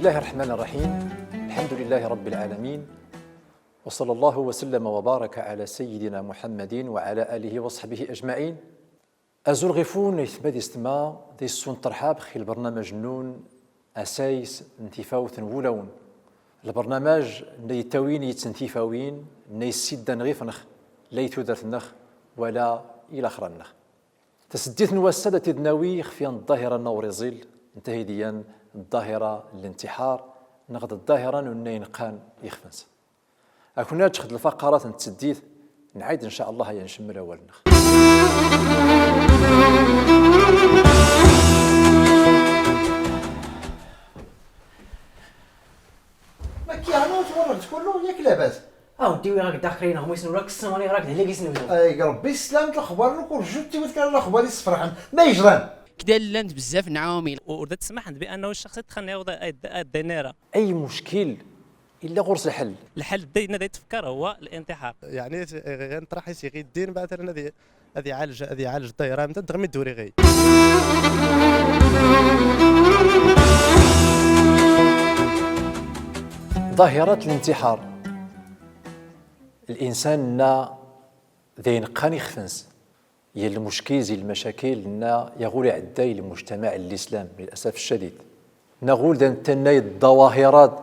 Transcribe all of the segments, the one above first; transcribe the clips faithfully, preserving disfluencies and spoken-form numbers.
بسم الله الرحمن الرحيم. الحمد لله رب العالمين. وصلى الله وسلم وبارك على سيدنا محمد وعلى آله وصحبه أجمعين. Azul ɣif-wen aytma d yessetma, d issu n ttṛḥab xi lbernamaj-nnun Asayes n tifawt n wulawen. Lbernamaj nna yettawin yitt n tifawin, nna yessiddan ɣif-nnex, la i tudert-nnex, wala i laxra-nnex. Taseddit n wass-a da t-id-nawi xef yan ḍḍahira-nna ur iẓil, netta i d-iyan ḍḍahira n lintiḥar, neɣ d ḍḍahira n unna ineqqan ixef-nsen. Akk-nna ad nečč xed lfaqarat n tseddit, nɛid, ncallah, aya ncemmel awal-nneɣ. Ma kkiɣ-nut werreɣ-d kullu, yak labas? A weddi, wi ɣak daxel-in ɣ muysen ur ak ssumani ɣrak d hellagis n udum. Ay Rebbi, sslam-d lexbar-nnek, ur jut tiwet kan lexbar issefraḥen. Ma yejran? Kda llant bzzaf n ɛwamil. Ur da tsmaḥent bi annahu ccaxs ittxan yaweḍ ad, ad, ad daynara. Ay muckil illa ɣur-s lḥel. Lḥel dayna da yettfekkar huwa lintiḥar. Yeɛni, eh, nṭraḥ-is iɣ iddin, bɛd ad, ad iɛalej, ad iɛalej ḍḍahira-nni, dɣmi dduri ɣi. ظاهرة الانتحار. Linsan nna d ayen qqan ixef-nsen. Yal lmuckil zi lmacakil nna yaɣul iɛedda i lmujtamaɛ n lislam, للأسف الشديد. Naɣul da nettannay ḍḍawahirat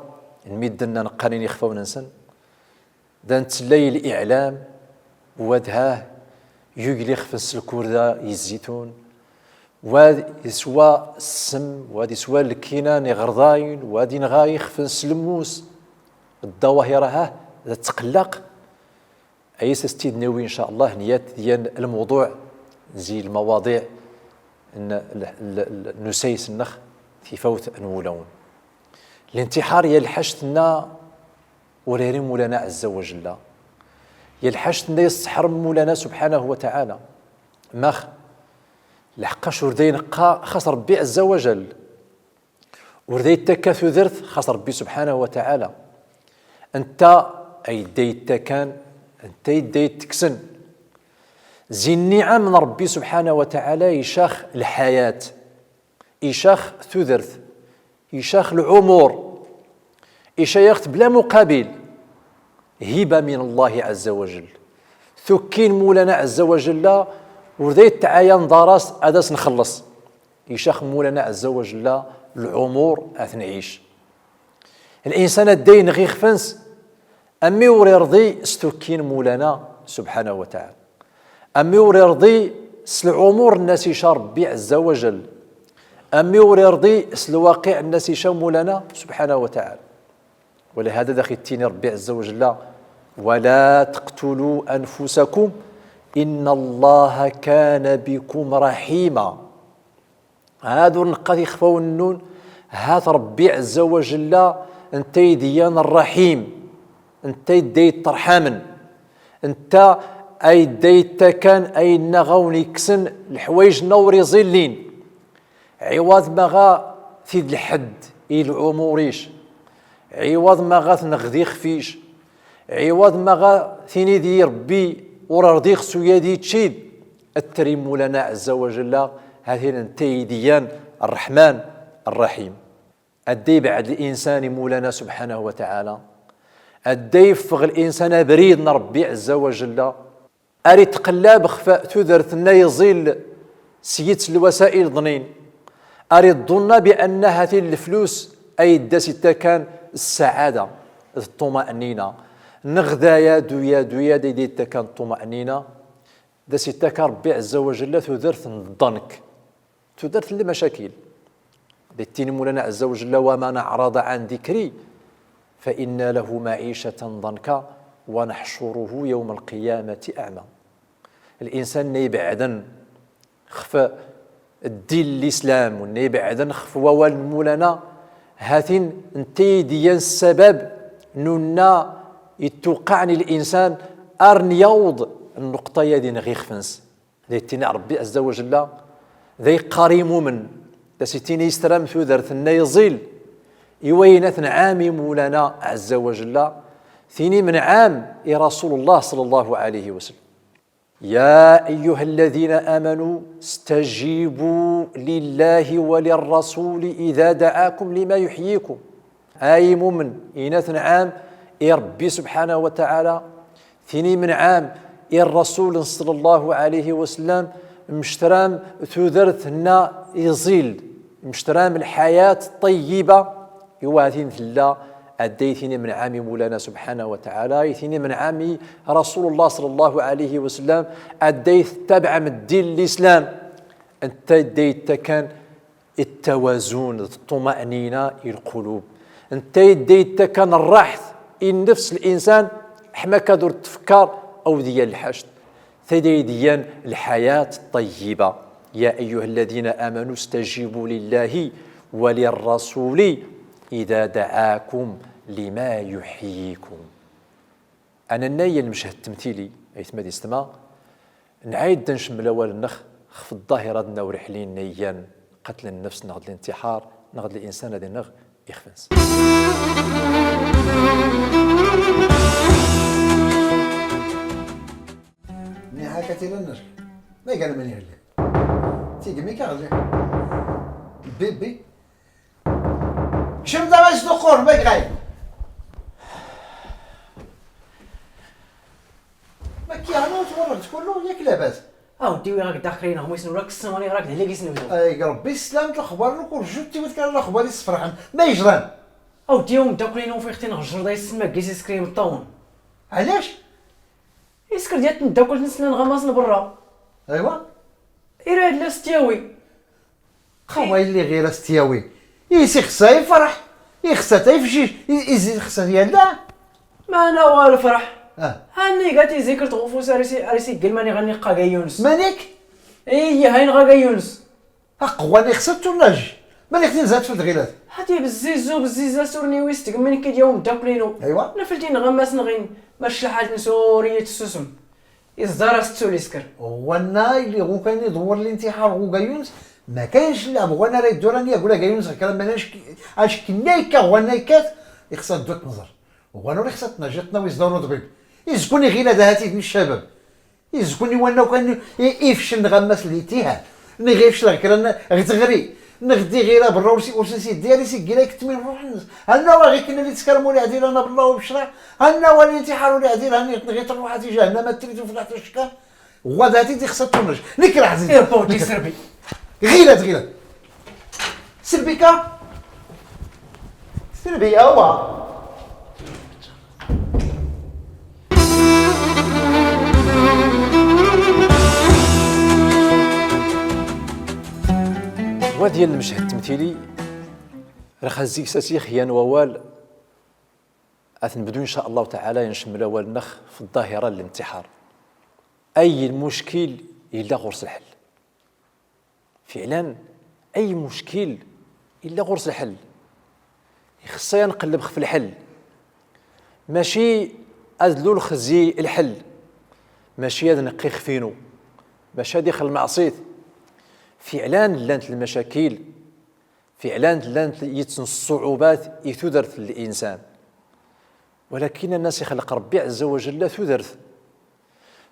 n midden nna neqqanin ixfawen-nsen. Da nettellay liɛlam, wad hah yugel ixef-nsen s lkurda i zzitun, wad iswa ssem, wad iswa lkina n iɣerdayen, wad inɣa ixef-nsen s lmus. Ḍḍawahira hah da tettqellaq. Ayes as t-id-nawi, ncallah, niyat d yan lmewḍuɛ zi lmawaḍiɛ n, n, n, n usayes-nneɣ, tifawt n wulawen. Lintiḥar ya lḥact nna ur iri Mulana ɛezza wa jella. Ya lḥact nna yesseḥrem Mulana subḥanahu wa taɛala. Max? Lḥeqqac ur da ineqqa xas Rebbi ɛezza wa jell. Ur da ittakka tudert xas Rebbi subḥanahu wa taɛala. Netta ay dda ittakkan, netta ay dda ittekksen. Zi nniɛam n Rebbi subḥanahu wa taɛala icax lḥayat, icax tudert, icax lɛumur, icayax-t bla muqabil. Hiba min Allahi ɛezza wa jell. Tukki n Mulana ɛezza wa jella ur da ittɛayan ḍar-as ad as-nxelleṣ. Icax Mulana ɛezza wa jella lɛumur ad t-nɛic. Linsan adday n ixef-nnes, am mi ur irḍi s tukki n Mulana subḥanahu wa taɛala. Am mi ur irḍi s lɛumur nna as ica Rebbi ɛezza wa jell. Am mi ur irḍi s lwaqiɛ nna as ica Mulana subḥanahu wa taɛala. Walihada da ax-ittini Rebbi ɛezza wa jella: ولا تقتلوا أنفسكم إن الله كان بكم رحيما. Ad ur neqqat ixfawen-nnun, hat Rebbi ɛezza wa jella, netta ay d-iyan Rraḥim, netta ay dda itterḥamen, netta ay dda ittakkan ayenna ɣa wen-ikksen leḥwayeǧ-nna ur iẓillin. Ɛiwaḍ ma ɣa tid lḥedd i lɛumur-ic, ɛiwaḍ ma ɣa tneɣd ixef-ic, ɛiwaḍ ma ɣa tinid i Rebbi ur rḍiɣ s uyadi ččid, ad trim Mulana ɛezza wa jella, hatin netta ay d-iyan Rreḥman Rraḥim. Adday ibɛed linsan i Mulana subḥanahu wa taɛala, adday iffeɣ linsan abrid n Rebbi ɛezza wa jella, ar itqellab xef tudert-nna iẓil s yitt n lwasail ḍnin, ar iḍunna bi anna hatin leflus ay dda as-ittakkan ssaɛada d ṭṭuma'nina, neɣ d aya d uya d uya d ay dda ittakkan ṭṭuma'nina, da as-ittakka Rebbi ɛezza wa jella tudert n ḍḍank. Tudert n lmacakil. Da ittini Mulana ɛezza wa jella: ومن أعرض عن ذكري فإن له معيشة ضنكا ونحشره يوم القيامة أعمى. Linsan nna ibɛden xef ddin n lislam, u nna ibɛden xef wawal n Mulana, hatin netta ay d-iyan ssabab n unna ittuqaɛen i linsan ar n-yawḍ nnuqṭa-yadi n ixef-nnes. Da ittini Rebbi ɛezza wa jella: da iqqar i imumen, da as-ittini: yesram tudert-nna iẓil, i wayen ad t-nɛam i Mulana ɛezza wa jella, tini menɛam i Rasulullah صلى الله عليه وسلم. يا أيها الذين آمنوا استجيبوا لله وللرسول إذا دعاكم لما يحييكم. Ay imumen, ini-t nɛam i Ṛebbi subḥanahu wa taɛala, tini-m nɛam i Ṛṛasul ṣalla Llahu ɛalayhi wa sallam, mctram tudert-nna iẓil, mctram lḥayat ṭṭayyiba, i watin tella, adday tini-m nɛam i Mulana subḥanahu wa taɛala, i tini-m nɛam i Rasulullah ṣalla Llahu ɛalayhi wa sallam, adday tettabaɛem ddin n lislam, netta adday yettakan ttawazun d ṭṭuma'nina i lqulub. Netta adday yettakan rraḥt i nnefs n linsan, ḥma akka ur tfekkar aw d-yan lḥact. Tadayt d-yan lḥayat ṭṭayyiba. يا أيها الذين آمنوا استجيبوا لله وللرسول إذا دعاكم لما يحييكم. Anannay n lmeched temtili, aytma d yessetma, nɛayd ad ncemmel awal-nneɣ xef ḍḍahira-nna ur iḥlin n yan qatl nnefs neɣ d lintiḥar neɣ d linsan ad ineɣ ixef-nnes. Niha katila nner. Ma igan mani illa. Tigmi ka ɣli. Bibi. Kcem da ma isduqur, ma iɣay. Ma kya ur twalaḍ kullu, yak labas. Awdi, wi rak daxlin, hum isnu rak ssmani, rak d hlig isnu. Ay Ṛebbi, slam lexbar, ur jut tiwet kan lexbar isefraḥen. Ma yejran? Awdi, umeddakel-inu ufiɣ-t ineɣ jjerḍ, ay ssma gis iskrim ṭṭawen. Ɛlac? Isker diat tmeddakelt-nnes llan ɣamas n berra. Aywa. Ira yella s-t-yawi. Xawa illi ɣir s-t-yawi. Is ixsa ifreḥ. Ixsa ta ifcic. I-, is ixsa yalla. Mana wa lefreḥ. Ah. Hanni gat izikert ɣef ufus ar isi, ar isi gilmani ɣanni qqaga Yunes. Manik? Iye, hayn ɣaga Yunes. Aqwan ixsa tunaj. Manik tin zat fil tɣilat. Hati bezzizu, bezziza surni wis tgemmin kid yawm dakul inu. Aywa. Nafil tin ɣammas nɣin. Mac lḥal n suri yetsusum. Iẓẓar-as ttulisker. Ɣwanna ili ɣukan iḍewwer lintiḥar ɣuga Yunes, ma kayenc llaɛb ɣwanna ara yedduran yagula ga Yunes ɣer kra n manec, ackenni akka ɣwanna yekkat, ixsa ddut nẓer. Ɣwanna ur ixsa tnajiṭ nawi iẓḍar uḍbib. Izkun iɣila da hati d ccabab. Izkun i wanna ukan i-, ifcel nɣ ammas litihar. Nɣ ifcel ɣer kra n, ɣer tɣri. Nɣ di ɣira berra ur si, ur si siddi ara isiggil ak tmin ruḥ-nnes. Hanna wa ɣikken li tskar muli ɛdil ana bellah u bcra. Hanna wa lintiḥar uli ɛdil hani nɣi truḥ ati jahannama tili tuflaḥ tucka. Wa dati di xsa tunaj. Nekra ɛziz. Irpawti sirbi. Ɣilat, ɣilat. Sirbi ka. Sirbi awa. Wa d yal lmeched temtili, rxaz zik s asix yan wawal, ad t-nebdu, in ca Allahu taɛala, ncemmel awal-nneɣ f ḍḍahira n lintiḥar. Ay lmuckil yella ɣur-s lḥel. Fiɛlan, ay muckil illa ɣur-s lḥel. Ixeṣṣ-aɣ ad nqelleb xef lḥel. Maci ad lulx zi lḥel. Maci ad neqqi xef inu. Maci ad ixel lmeɛṣit. Fiɛlan llant lmacakil. Fiɛlan llant yitt n ṣṣuɛubat i tudert n linsan. Walakin annas ixleq Ṛebbi ɛezza wa jella tudert.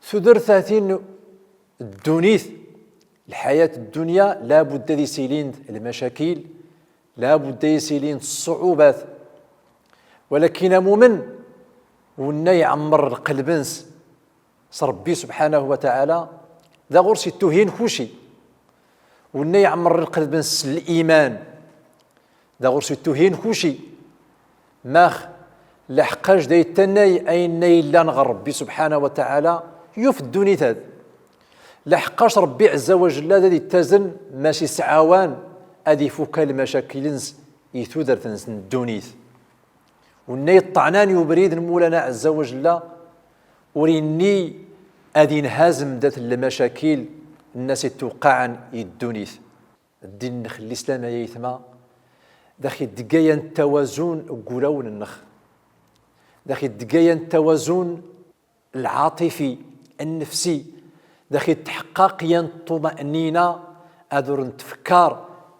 Tudert atin ddunit, lḥayat ddunya, labudda ad isilin lmacakil, labudda ad isilin ṣṣuɛubat. Walakin amumen, wenna iɛemmer lqelb-ns s Ṛebbi subḥanahu wa taɛala, da ɣur-s ittuhin kuci. Wenna iɛemmer lqelb-ns s liman, da ɣur-s ittuhin kuci. Max? Laḥeqqac da ittannay ayenna illan ɣer Ṛebbi subḥanahu wa taɛala yuf ddunit ad. Laḥeqqac Ṛebbi ɛezza wa jella da ittazen ma s isɛawan ad ifukka lmacakil-ns i tudert-ns n ddunit. Wenna iṭṭɛnan i ubrid n Mulana ɛezza wa jella, ur inni ad inhazem dat lmacakil nnas ittuqaɛen i ddunit. Ddin-nnex n lislam, ay aytma, da ax-iddeggayan ttawazun g wulawen-nnex. Da ax-iddeggayan ttawazun lɛaṭifi, nnefsi. Da ax-itḥeqqaq yan ṭṭuma'nina, ad ur ntfekkar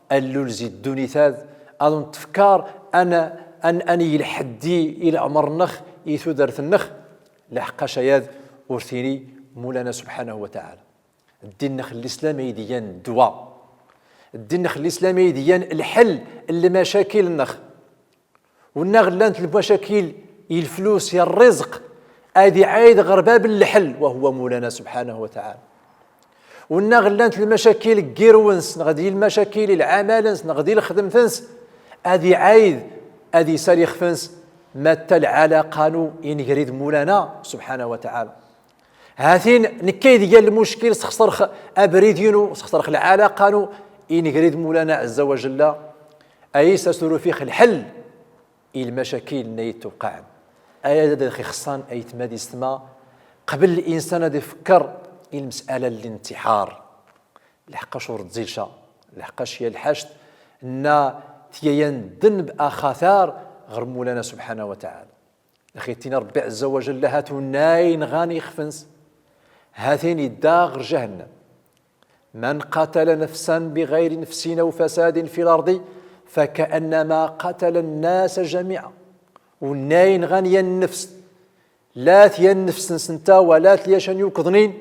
allul zi ddunit ad, ad ur ntfekkar ad n-, ad n-, ad neg lḥeddi i leɛmer-nnex, i tudert-nnex, laḥeqqac ayad ur t-ini Mulana subḥanahu wa taɛala. Ddin-nnex n lislam ay d-igan ddwa. Ddin-nnex n lislam ay d-igan lḥel n lmacakil-nnex. Wenna ɣ llant lmacakil i leflus, i rrizq, ad iɛayd ɣer bab n lḥel, wa huwa Mawlana subḥanahu wa taɛala. Wenna ɣ llant lmacakil g irwen-ns, neɣ di lmacakil i lɛamal-ns, neɣ di lexdemt-ns, ad iɛayd, ad isal ixef-ns, ma d talɛalaqa-nu ineggr-id Mawlana subḥanahu wa taɛala. Ha-t-in, nekk ayd igan lmuckil, sxeṣreɣ abrid-inu, sxeṣreɣ lɛalaqa-nu ineggr-id Mawlana ɛezza wa jella, ay s asuruf-ix lḥel i lmacakil-nni ay d-ittuqaɛen. Aya d ax ixṣṣan aytma d yessetma, qbel linsan ad ifekker i lmes'ala n lintiḥar. Lḥeqqac ur tẓil ca, lḥeqqac ya lḥact nna tyayan ddnb axatar ɣer Mawlana subḥanahu wa taɛala. Ax ittini Ṛebbi ɛezza wa jalla, ha-t unna inɣan ixef-ns, ha-t-in idda ɣer jahannam. من قتل نفسا بغير نفس أو فساد في الأرض فكأنما قتل الناس جميعا. Unna inɣan yan nnefs, la t yan nnefs-ns nta, wa la t lyacan yukḍnin,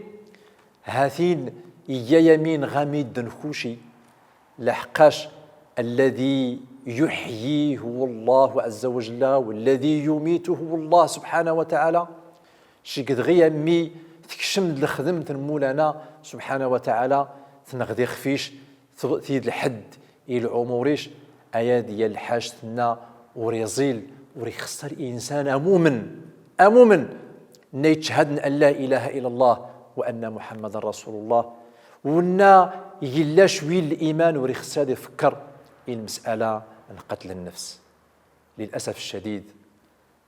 ha-t-in iyya yami inɣa midden kuci. Lḥeqqac, الذي يحيي هو الله عز وجل، والذي يميت هو الله سبحانه وتعالى. Cegg dɣi a mmi tekcem-d lexdemt n Mawlana subḥanahu wa taɛala, tenɣed ixef-ic, t-, tid lḥedd i lɛumur-ic, aya d ya lḥact nna ur iẓil, ur ixeṣṣer insan amumen, amumen nna yettcehhaden an la ilaha illa Allah wa anna Muḥammadan rasulullah, wenna yella cwi n liman ur ixeṣṣer ad ifekker i lmes'ala n qatl nnefs. Lil'asaf ccadid,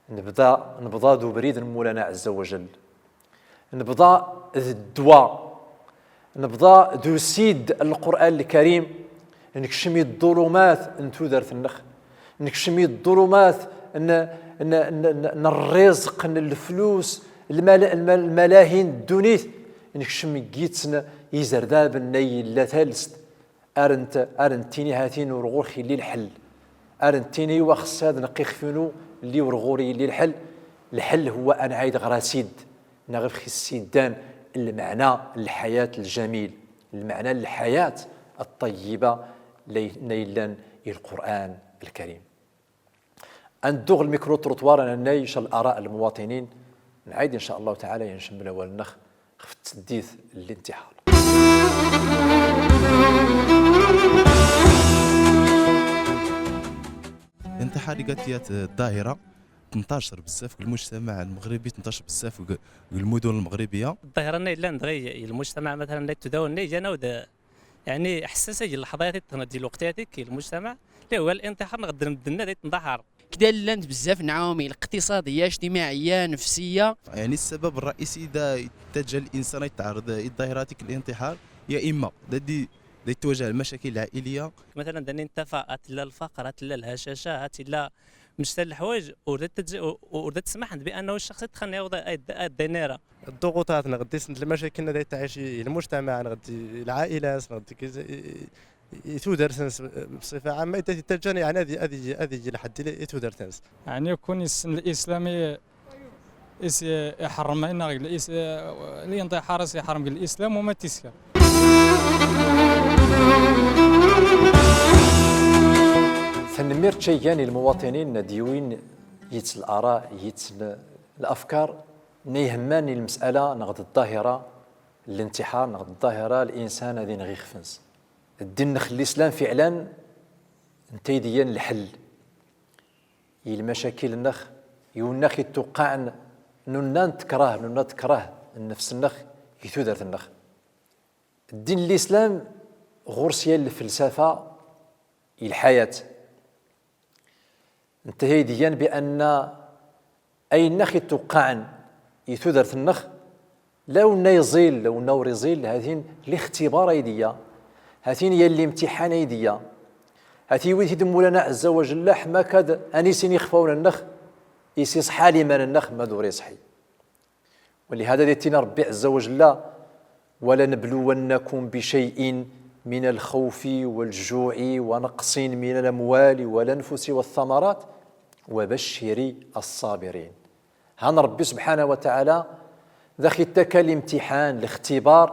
Nebḍa, nebḍa d ubrid n Mawlana ɛezza wa jell. Nebḍa d ddwa. Nebḍa d usid n Lqur'an Lkarim. Nekcem i ḍḍulumat n tudert-nneɣ. Nekcem i ḍḍulumat n, n, n, n, n rrizq, n leflus, lmal-, lmal-, lmalahi n ddunit. Nekcem gitsen izerdaben n ay illa talest. Ar nt-, ar nettini ha-t-in ur ɣur-x illi lḥell. Ar nettini wa xeṣṣ ad neqq ixef-inu lli ur ɣur-i illi lḥell. Lḥell huwa ad nɛayd ɣer asid, neɣ ixef xiss iddan lmeɛna n lḥayat ljamil, lmeɛna n lḥayat ṭṭayyiba lli, lli yellan i Lqur'an Lkarim. Ad neddu ɣer lmikru-trottoir, ad nannay ca l'ara n lmuwaṭinin, nɛayd, in ca Allahu taɛala, ad ncemmel awal-nneɣ ɣef tseddit n lintiḥar. Lintiḥar iga tiyat ḍḍahira tntacer bezzaf g lmujtamaɛ lmeɣribi, tntacer bezzaf g, g lmudun lmeɣribiya. Ḍḍahira-nni yellan dɣi i lmujtamaɛ, matalan, nna tudawt-nni, igan-aw-d Yeɛni, ḥessas ag lḥaḍayat i ṭṭnat di lweqt-ati k lmujtamaɛ, li huwa lintiḥar neɣ ddren medden ad itnḍaḥar. Kda llant bezzaf n ɛawamil, iqtiṣadiya, ijtimaɛiyya, nefsiyya. يعني السبب الرئيسي دا يتجه الإنسان يتعرض لظاهرة الانتحار، يا إما دا دي، دا يتواجه المشاكل العائلية. Matalan, da nni ntafa, ha tella lfaqr, ha tella lhacaca, ha tella mectal lḥwayeǧ, ur da tj-, ur, ur da tsmaḥ bi annahu ccaxṣ itxenni awḍ ad, ad, ad d-inira. Ḍḍuɣuṭat neɣ dd isent lmacakil nna da ittɛici lmujtamaɛ neɣ dd lɛa'ilat neɣ dd i, i, i tudert-ns bṣifa ɛamma, idda tittajjan, yeɛni, ad i, ad i, ad igi lḥedd i tudert-ns. Yeɛni, kun issen lislam i, is, iḥerrem ayen neɣ is, lintiḥar is iḥerrem g lislam u ma tisker. Tanemmirt ca igan i lmuwaṭinin nna d-yiwin yits l'ara, yits l-, l'afkar nna ihemman i lmes'ala neɣ d ḍḍahira n lintiḥar neɣ d ḍḍahira n linsan ad ineɣ ixef-ns. Ddin-nneɣ n lislam fiɛlan nta ayd iyan lḥell i lmacakil-nneɣ, i wenna ax ittuqaɛen, nunna nettekrah, nunna tekkreh nnefs-nneɣ i tudert-nneɣ. Ddin n lislam ɣur-s yan lfelsafa i lḥayat. Nta ayd iyan bi anna ayen ax ittuqaɛen i tudert-nneɣ, la wenna iẓil, la wenna ur iẓil, ha-t-in lixtibar ayd iya, ha-t-in yan limtiḥan ayd iya, ha-t-in iwwi-t-id Mawlana ɛezza wa jell ḥma akka ad isin ixfawen-nneɣ, isiṣḥa liman-nneɣ ma d ur iṣḥi. Walihada da ittina Ṛebbi ɛezza wa jell: ولنبلونكم بشيء من الخوف والجوع ونقص من الأموال والأنفس والثمرات وبشر الصابرين. Han Ṛebbi subḥanahu wa taɛala da ax ittakka limtiḥan, lixtibar,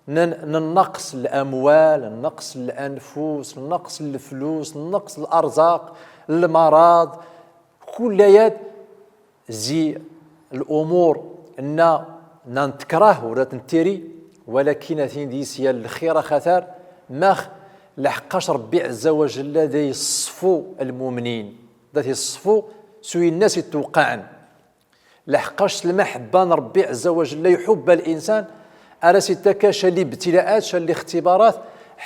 n, n nnaqṣ n lamwal, nnaqṣ n lanfus, nnaqṣ n leflus, nnaqṣ n laṛẓaq, lmaraḍ, Kullay-ad zi lumuṛ nna, nna netkrah ur da tent-nttiri, walakin a tin d-yeslan lxir axatar, max lḥeqqac Ṛebbi ɛezza wa jella da yeṣfu lmumnin, da t-yeṣfu s uyenna as-itweqqɛen. Lḥeqqac s lmaḥebba n Ṛebbi ɛezza wa jella iḥubb linsan, ar as-ittak ca n libtilaat, ca n lixtibarat,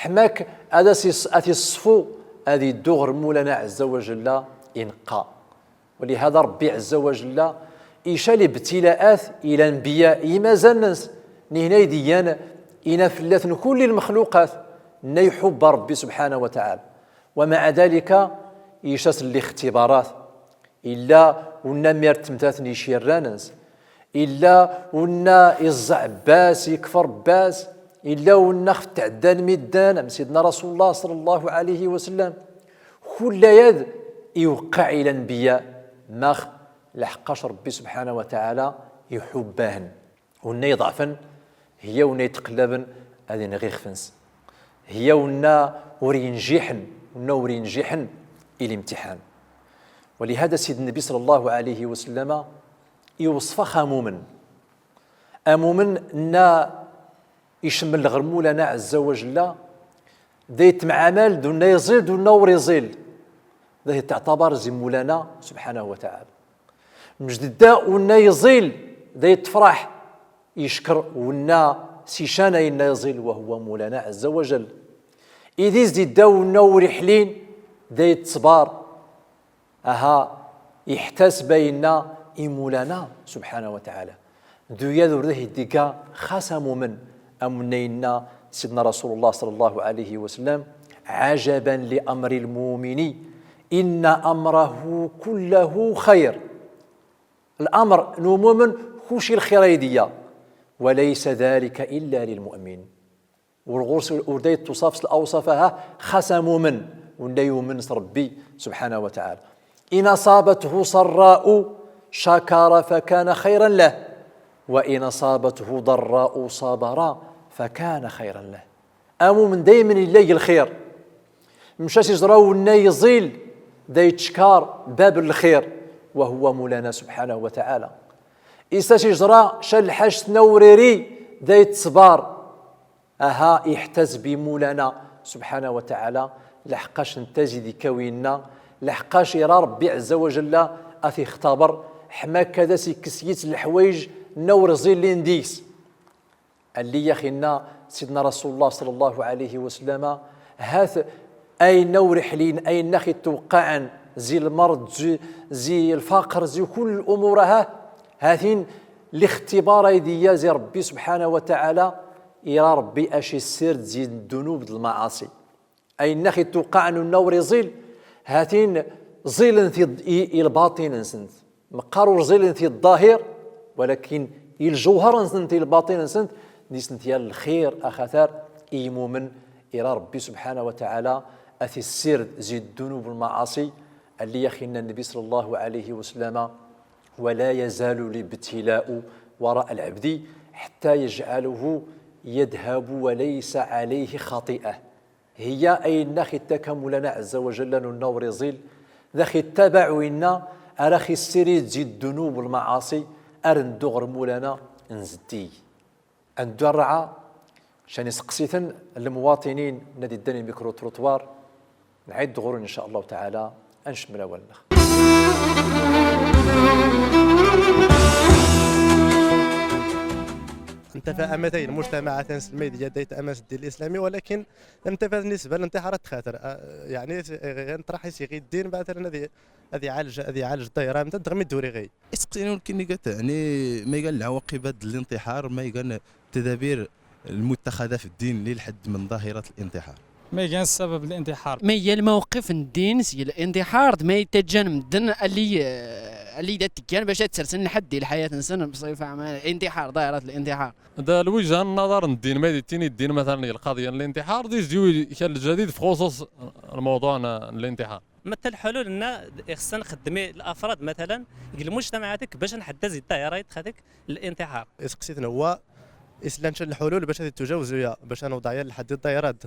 ḥma-k ad as-is-, ad t-iṣfu, ad iddu ɣer Mulana ɛezza wa jella ineqqa. Walihada Ṛebbi ɛezza wa jella ica libtilaat i lanbiya, i imazan-ns, nihna i d-iyan ina fell-aten kulli lmexluqat, nna iḥubba Ṛebbi subḥanahu wa taɛala. Wa maɛa dalika, ica-sen lixtibarat. Illa unna mi ar ttemtaten icirran-ns. Illa unna iẓẓeɛ bba-s, ikfer bba-s. Illa unna xef tɛeddan midden, am Sidna Rasulullah ṣalla Llahu ɛalayhi wa sallam. Kullay-ad iweqqeɛ i lanbiya, max lḥeqqac Ṛebbi subḥanahu wa taɛala iḥubb-ahen. Unna iḍeɛfen, hiya unna itqellaben ad ineɣ ixef-ns. Hiya unna ur injiḥen, unna ur injiḥen i limtiḥan. Walihada Sidna Nnbi ṣalla Llahu ɛalayhi wa sallama iweṣṣef-ax amumen. Amumen nna icemmel ɣer Mulana ɛezza wa jella, da ittemɛamal d unna iẓil d unna ur iẓil, da itteɛtabar zi Mulana subḥanahu wa taɛala. Mec d dda unna iẓil, da ittefraḥ, icekkeṛ unna s ican ayenna iẓil, wa huwa Mulana ɛezza wa jella. Idiz d dda unna ur iḥlin, da ittṣbar, aha, iḥtaseb ayenna i Mulana subḥanahu wa taɛala. D uyad ur da t-id-igga xas amumen, am unna yenna Sidna Rasulullah ṣalla Llahu ɛalayhi wa sallam: عجبا لأمر المؤمن إن أمره كله خير. Lamr n umumen kulci lxir ay d-iyya, وليس ذلك إلا للمؤمن. Ur ɣur-s, ur da ittuṣaf s lawṣaf-aha xas amumen, unna yumen s Ṛebbi subḥanahu wa taɛala. إن أصابته سراء شكر فكان خيرا له، وإن أصابته ضراء صبر فكان خيرا له. Amumen daymen illa g lxir. Mec as iẓra unna iẓil, da ittcekkar bab n lxir, wa huwa Mulana subḥanahu wa taɛala. Is as iẓra ca n lḥajet nna ur iri, da ittṣbar. Aha, iḥtaseb i Mulana subḥanahu wa taɛala, lḥeqqac netta zi d-ikka winna, lḥeqqac ira Ṛebbi ɛezza wa jella a t-ixtaber, ḥma-k ad as-ikkes yis leḥwayeǧ nna ur iẓil llin deg-s. Alli ax inna Sidna Rasulullah ṣalla Llahu ɛalayhi wa sallama, hat ayenna ur iḥlin, ayenna ax itweqqɛen zi lmerḍ, zi, zi lfaqer, zi kull lumur-aha, hatin lixtibar ay d-iyya zi Ṛebbi subḥanahu wa taɛala, ira Ṛebbi ac issird zi ddunub d lmaɛaṣi. Ayenna ax itweqqɛen unna ur iẓil, hatin ẓilent i, i, i lbaṭin-nsent. Meqqar ur ẓilent i ḍḍahir, walakin i lǧewher-nsent, i lbaṭin-nsent, d-isent yal lxir axatar i imumen, ira Ṛebbi subḥanahu wa taɛala a t-issird zi ddunub u lmaɛaṣi, alli ax inna Nnbi ṣalla Llahu ɛalayhi wa sallama: ولا يزال الابتلاء وراء العبد حتى يجعله يذهب وليس عليه خطيئة. Hiya ayenna ax ittakka Mulana ɛezza wa jalla n unna ur iẓil, d ax ittabaɛ winna ara ax issirid zi ddunub u lmaɛaṣi, ar nddu ɣer Mulana nzeddig. Ad nddu ar rraɛa, ca n iseqsiten n lmuwaṭinin nna d-iddan i lmikru-trottoir, nɛid ɣur-wen in ca Llahu taɛala, ad ncemmel awal-nneɣ. Ntafa amatay n lmujtamaɛ ad t-nsel ma ideg ad itɛamal s ddin lislami, walakin Am tafat nisba lintiḥar ad txater, ah, yeɛni, eh, ɣ-, ɣ-, nṭraḥ is iɣi ddin, mɛa ad, ad iɛalej, ad iɛalej ddayra, am tadɣmi dduri ɣi. Iseqsiyen ur kinni gat, yeɛni, ma igan lɛawaqibat n lintiḥar, ma igan tadabir lmuttaxada f ddin li lḥedd min ḍahirat lintiḥar. Ma igan ssabab n lintiḥar. Ma iga lmawqif n ddin si lintiḥar, d ma ittaǧǧan medden alli, eh, alli da tteggan bac ad sersen lḥedd i lḥayat-nsen, bṣifa ɛama, lintiḥar, ḍahirat lintiḥar. Da lwijha n naḍar n ddin, ma d ittini ddin, matalan, i lqaḍya n lintiḥar, d izdiw kan lǧadid f xuṣuṣ lmawḍuɛ n, n lintiḥar. Mata lḥulul nna ixṣṣan xeddem i lafrad, matalan, g lmujtamaɛat-ik bac ad nḥeddez i ddayra i txatik lintiḥar. Iseqsiten huwa, islan ca n lḥulul bac ad ittujawez uya, bac ad newḍeɛ ya lḥedd i ddayra-d.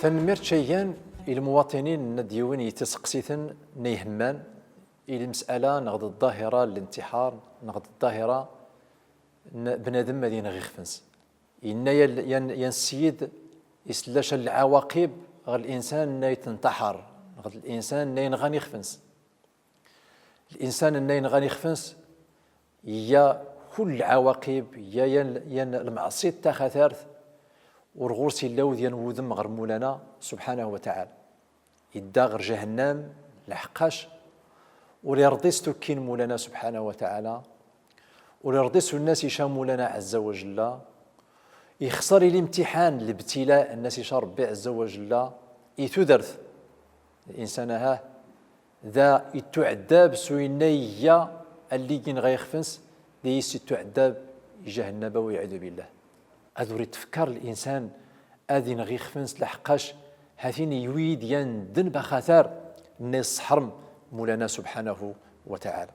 Tanemmirt ca igan i lmuwaṭinin n ad d-yiwin i tiseqsitin n ihemman i lmes'ala neɣ d ḍḍahira n lintiḥar neɣ d ḍḍahira n bnadem ad ineɣ ixef-ns. Inna yan, yan, yan ssiyid, isella ca n lɛawaqib ɣer linsan nna itentaḥar neɣ d linsan nna inɣan ixef-ns. Linsan nna inɣan ixef-ns, iyya kull lɛawaqib, iyya yan, yan lmeɛṣit taxatart, ur ɣur-s illa awd yan wudem ɣer Mulana subḥanahu wa taɛala. Idda ɣer jahannam, leḥqac ur irḍi s tukki n Mulana subḥanahu wa taɛala, ur irḍi s unna as ica Mulana ɛezza wa jella, ixṣer i limtiḥan, lebtila, nna as ica Ṛebbi ɛezza wa jella i tudert. Linsan aha da ittuɛeddab s winna iyya allig inɣa ixef-ns, da is ittuɛeddab i jahannaba, wa iɛudu billah. Ad ur itfekkar linsan ad inɣ ixef-ns, leḥqac ha-t-in iwi-d yan ddenb axatar nna isseḥrem Mulana subḥanahu wa taɛala.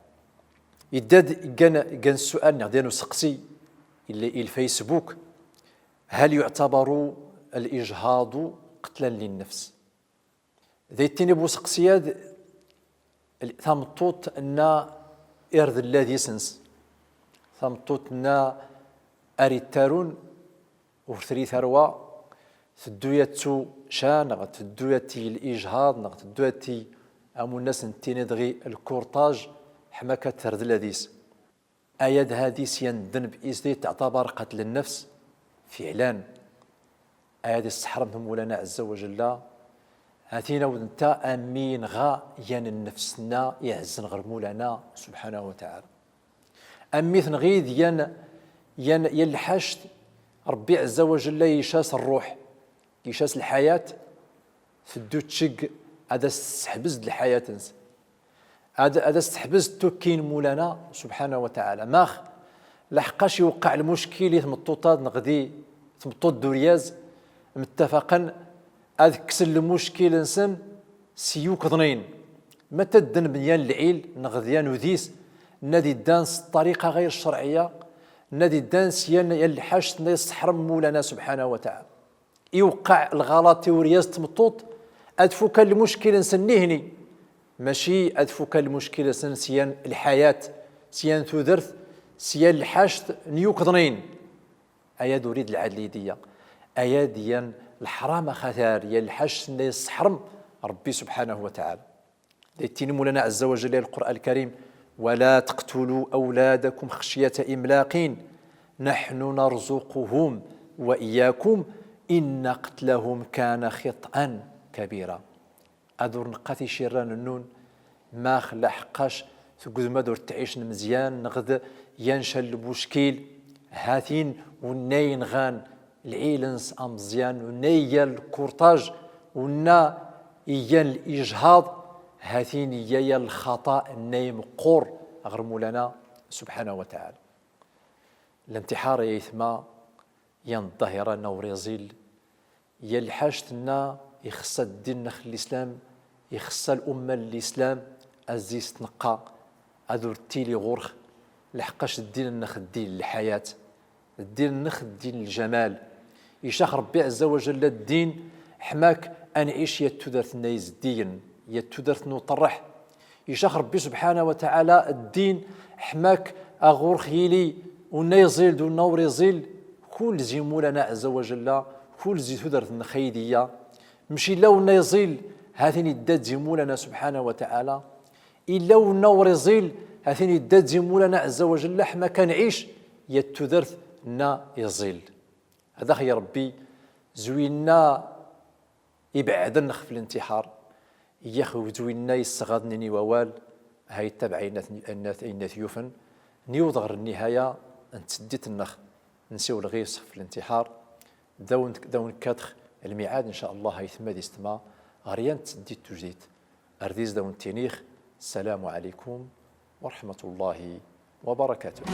Idda-d gan, gan ssual neɣ d yan useqsi i l-, i lfaysbuk: هل يعتبر الإجهاض قتلا للنفس؟ Da ittini bu useqsi-ad, tameṭṭut nna irḍel ladis-ns, tameṭṭut nna ar ittarun ur tri tarwa, teddu yat ttu ca, neɣ teddu yat teg lijhaḍ, neɣ teddu yat teg amun as nttini dɣi lkurṭaj, ḥma akka terḍel ladis. Aya-d ha-t-i s yan ddenb is da itteɛtabar qatl nnefs, fiɛlan. Aya-d isseḥrem-t Mulana ɛezza wa jella. Ha-t-in awd nta a mmi inɣa yan nnefs-nna iɛezzen ɣer Mulana subḥanahu wa taɛala. A mmi tenɣid yan, yan, yan lḥact Ṛebbi ɛezza wa jella ica-s ṛṛuḥ, ica-s lḥayat, teddu tcegg ad as-tesseḥbes d lḥayat-ns. Ad, ad as-teḥbes tukki n Mulana subḥanahu wa taɛala. Max? Laḥeqqac iweqqeɛ lmuckil i tmeṭṭut-ad neɣ di tmeṭṭut d uryaz, mttafaqen ad kksen lmuckil-nsen s yukḍnin. Mata ddan bnyan lɛil neɣ d yan udis, nna d iddan s ṭṭariqa ɣayr ccerɛiya, nna d iddan s yan, yan lḥact nna isseḥrem Mulana subḥanahu wa taɛala. Iweqqeɛ lɣalaṭ i uryaz d tmeṭṭut, ad fukan lmuckil-nsen nihni, maci ad fukan lmuckil-nsen s yan lḥayat, s yan tudert, s yan lḥact n yukḍnin. Aya d urid lɛadl i d-iyya. Aya d yan leḥram axatar, yan lḥact nna isseḥrem Ṛebbi subḥanahu wa taɛala. Da ittini Mulana ɛezza wa jalla i Lqur'an Lkarim: ولا تقتلوا أولادكم خشية إملاق نحن نرزقهم وإياكم إن قتلهم كان خطأ كبيرا. Ad ur neqqat icirran-nnun, max laḥeqqac tugdem ad ur ttɛicen mezyan, neɣ d yan ca n lmuckil, ha-t-in unna inɣan lɛil-ns ameẓyan, unna igan lkurṭaj, unna igan lijhaḍ, ha-t-in iga yan lxaṭa nna imeqqur ɣer Mulana subḥanahu wa taɛala. Lintiḥar ay aytma, yan ḍḍahira nna ur iẓil, yan lḥact nna ixṣṣa ddin-nnex n lislam, ixṣṣa lumma n lislam, ad zis tneqqa, ad ur ttili ɣur-x, laḥeqqac ddin-nnex ddin n lḥayat. Ddin-nnex ddin n ljamal. Icax Ṛebbi ɛezza wa jalla ddin ḥmak a nɛic yat tudert nna izeddigen, yat tudert n uṭerreḥ. Icax Ṛebbi subḥanahu wa taɛala ddin ḥmak a ɣur-x yili unna iẓil d unna ur iẓil, kul zi Mulana ɛezza wa jalla, kul zi tudert-nnex ay d-iyya. Mec illa unna iẓil, ha-t-in idda-d zi Mulana subḥanahu wa taɛala. Illa unna ur iẓil, ha-t-in idda-d zi Mulana ɛezza wa jalla, ḥmak a nɛic yat tudert nna iẓil. Ad ax-yṛebbi zwinna ibeɛden xef lintiḥar, iyax zwinna isseɣadnen i wawal, ha ittabaɛ ayen at, ayen at, ayen at yufen, niweḍ ɣer nnihaya n tseddit-nnex, nsiwel ɣis xef lintiḥar, da wen-, da wen-kkatx lmiɛad, in ca Allah, aytma d istma, ɣer yan tseddit tujdit. Ar diz da wen-ttinix, ssalamu ɛalaykum wa raḥmatu Llah wa barakatuh.